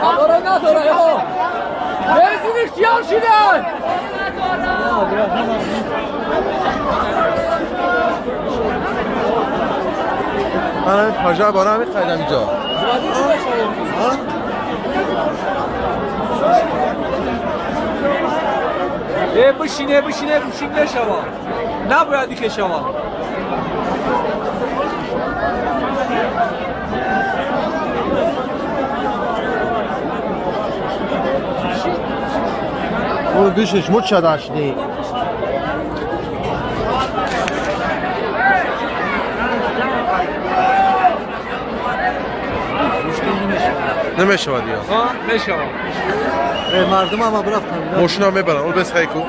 Хабаро надора ё. Бензиниш чиёр шидай? من همین پاژه بارا همین خریدم اینجا. Э, бишине, бишине, бишин нешава. Набояд ихе шава. برو بیشش مچ داشتی. نمیشه دیگه. Ҳа, мешава. Мардум ама бирафтан. ماشین هم میبرن اون بس خیلی کو.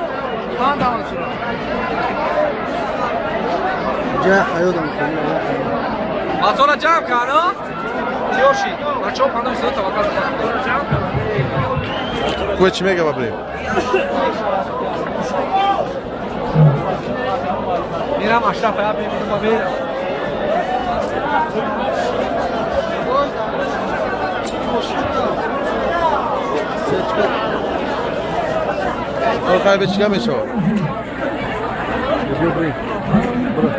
Ҷа ҳаёдам. Мотора ҷамъ кард, а? Тиёр шид. Бачаҳо паноҳ истод, таваккал кунед. Мотора ҷамъ кард. کوه چی میگه بریم؟ Мирам Ашраф я мебинам ва мерам. آخر به چیکار میشه؟ Бё, бирем.